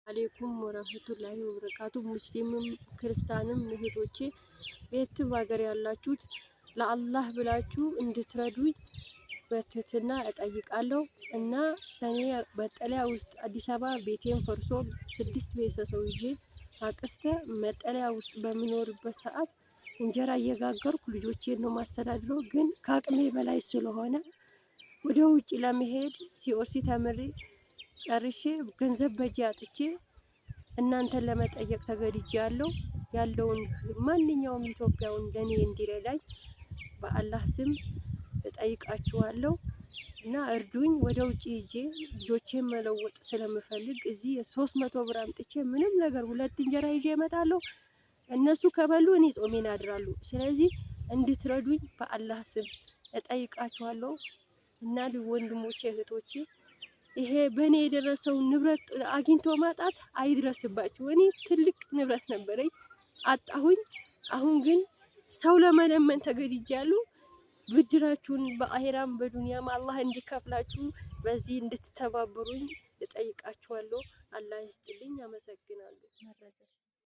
አሌይኩም ወራህመቱላሂ ወበረካቱ። ሙስሊምም ክርስቲያንም እህቶቼ የትም ሀገር ያላችሁት ለአላህ ብላችሁ እንድትረዱኝ በትህትና እጠይቃለሁ። እና እኔ መጠለያ ውስጥ አዲስ አበባ ቤቴን ፈርሶ 6 ቤተሰብ ይዤ አቅስተ መጠለያ ውስጥ በምኖርበት ሰዓት እንጀራ እየጋገርኩ ልጆቼን ነው ማስተዳድረው። ግን ከአቅሜ በላይ ስለሆነ ወደ ውጭ ለመሄድ ሲኦሲ ተምሬ ጨርሼ ገንዘብ በእጄ አጥቼ እናንተን ለመጠየቅ ተገድጃለሁ። ያለውን ማንኛውም ኢትዮጵያውን ለእኔ እንዲረዳኝ በአላህ ስም እጠይቃችኋለሁ እና እርዱኝ። ወደ ውጭ ሄጄ ልጆቼን መለወጥ ስለምፈልግ እዚህ የ300 ብር አምጥቼ ምንም ነገር 2 እንጀራ ይዤ እመጣለሁ። እነሱ ከበሉ እኔ ጾሜን አድራለሁ። ስለዚህ እንድትረዱኝ በአላህ ስም እጠይቃችኋለሁ። እና ወንድሞቼ እህቶቼ ይሄ በእኔ የደረሰው ንብረት አግኝቶ ማጣት አይድረስባችሁ። እኔ ትልቅ ንብረት ነበረኝ አጣሁኝ። አሁን ግን ሰው ለመለመን ተገድጃለሁ። ብድራችሁን በአሄራም በዱንያም አላህ እንዲከፍላችሁ በዚህ እንድትተባበሩኝ እጠይቃችኋለሁ። አላህ ይስጥልኝ። አመሰግናለሁ።